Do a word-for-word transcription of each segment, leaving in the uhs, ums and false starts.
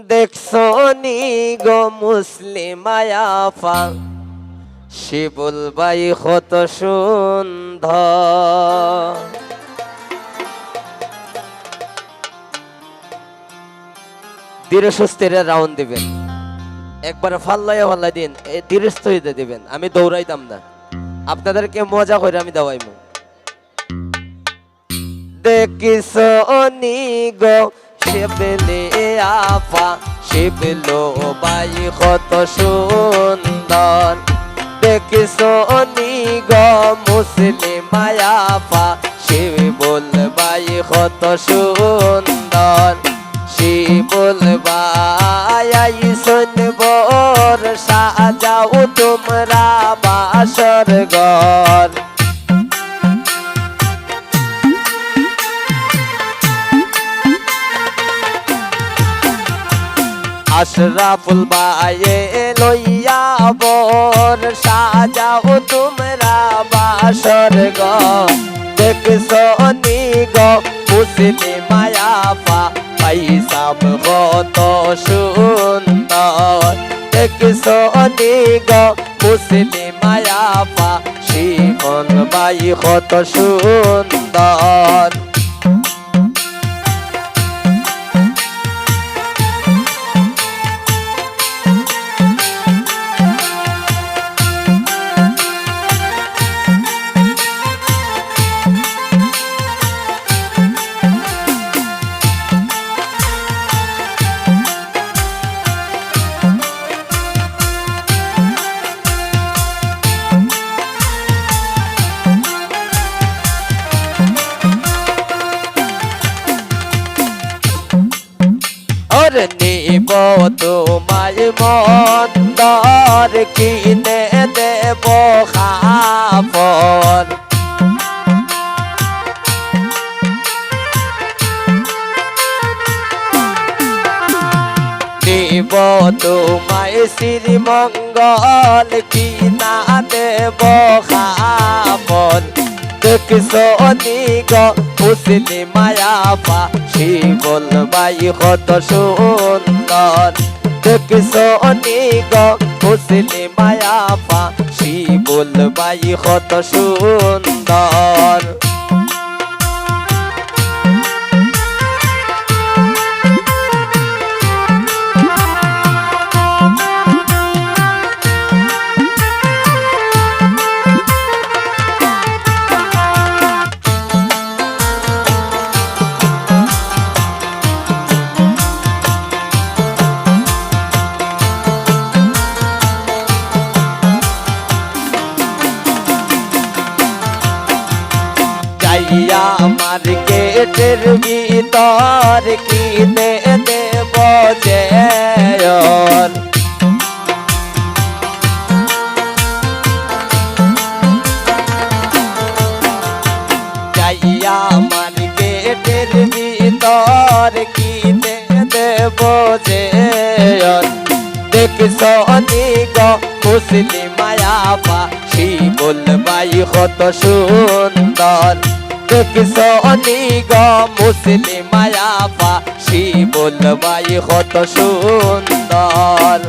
দেখছো নি গো মুসলিমা আফা, শিবুল ভাই কত সুন্দর। ধীরে সুস্থিরে রাউন্ড দিবেন, একবারে ফাল্লাইয়া ফাল্লাই দিন, এ, ধীরে স্থিরে দিবেন। আমি দৌড়াইতাম না, আপনাদেরকে মজা করে আমি দাওয়াইমু। দেখিছো নি গো শিবলি আফা, শিবলু ভাই কত সুন্দর। দেখিছো নি গো মুসলিমা আফা, শিবুল ভাই কত সুন্দর। শিবুল ভাই আইছইন বর, সাজাও তুমরা বাসর ঘর। আশরাফুল ভাইয়ে লইয়া বর, সাজাও তুমরা বাসর ঘর। দেখছো নি গো মুসলিমা আফা, পাইছাম কত সুন্দর। দেখছো নি গো মুসলিমা আফা, শিবুল ভাই কত সুন্দর। ওরে নিব তোমায় মন্দর, কিনে দেব কাপড়। নিব তোমায় শ্রীমঙ্গল, কিনা দেব কাপড়। দেখছো নি গো মুসলিমা আফা, শিবুল ভাই কত সুন্দর। দেখছো নি গো মুসলিমা আফা, শিবুল ভাই কত সুন্দর। যাইয়া মার্কেটের ভিতর কিনে দেব চেয়র। যাইয়া মার্কেটের ভিতর কিনে দেব চেয়র। দেখছো নি গো মুসলিমা আফা, শিবুল ভাই কত সুন্দর। দেখছো নি গো মুসলিমা আফা, শিবুল ভাই কত সুন্দর।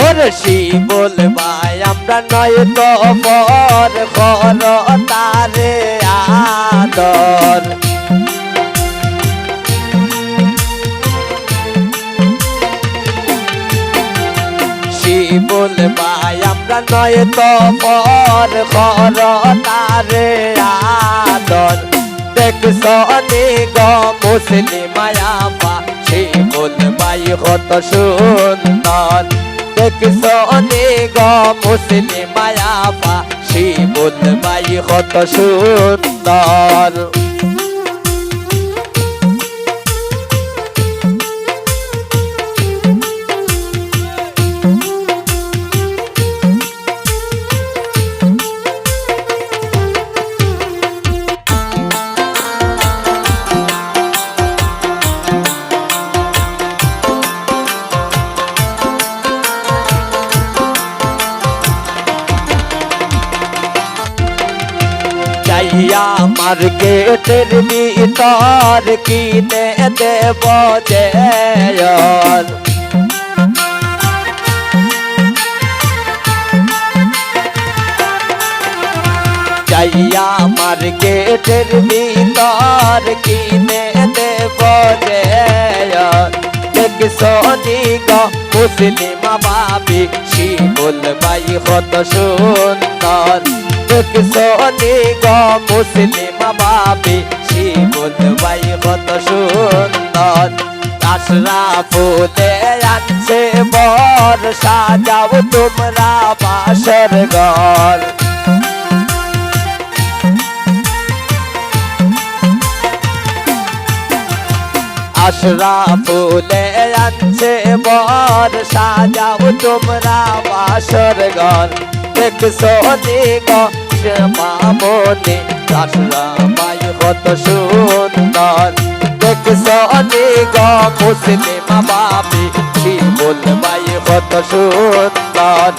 ওরে শিবুল ভাই, আমরা নয় তো পর, করো তারে আদর। শিবুল ভাই, আমরা নয় তো পর, করো তারে আদর। দেখছো নি গো মুসলিমা আফা, শিবুল ভাই কত সুন্দর। দেখছো নি গো মুসলিমা আফা, শিবুল ভাই কত সুন্দর। মার্কেটের ভিতর কিনে দেব জেয়ন। যাইয়া মার্কেটের ভিতর কিনে দেব জেয়ন। দেখছো নি গো মুসলিমা ভাবি, শিমুল ভাই কত সুন্দর। দেখছো নি গো মুসলিমা ভাবি, শিমুল ভাই কত সুন্দর। আশরাফুলে আনছে বর, সাজাও তোমরা বাসর ঘর। আশরাফুলে আনছে বর, সাজাও তোমরা বাসর ঘর। দেখছো নি গো মামনি, আশরাফ ভাই কত সুন্দর। দেখছো নি গো মুসলিমা ভাবি, শিমুল ভাই কত সুন্দর।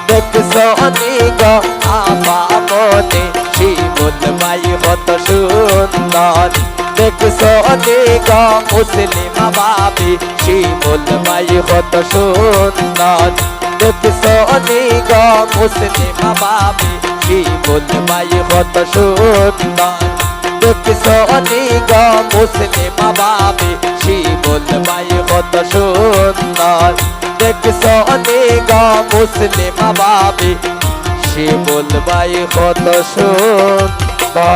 দেখছো নি গো আপামনি, শিমুল ভাই কত সুন্দর। দেখছো নি গো মুসলিমা ভাবি, শিমুল ভাই কত সুন্দর। দেখছো নি গো মুসলিমা ভাবি, শিমুল ভাই কত সুন্দর। দেখছো নি গো মুসলিমা ভাবি, শিমুল ভাই কত সুন্দর। দেখছো নি গো মুসলিমা ভাবি, শিমুল ভাই কত সুন্দর।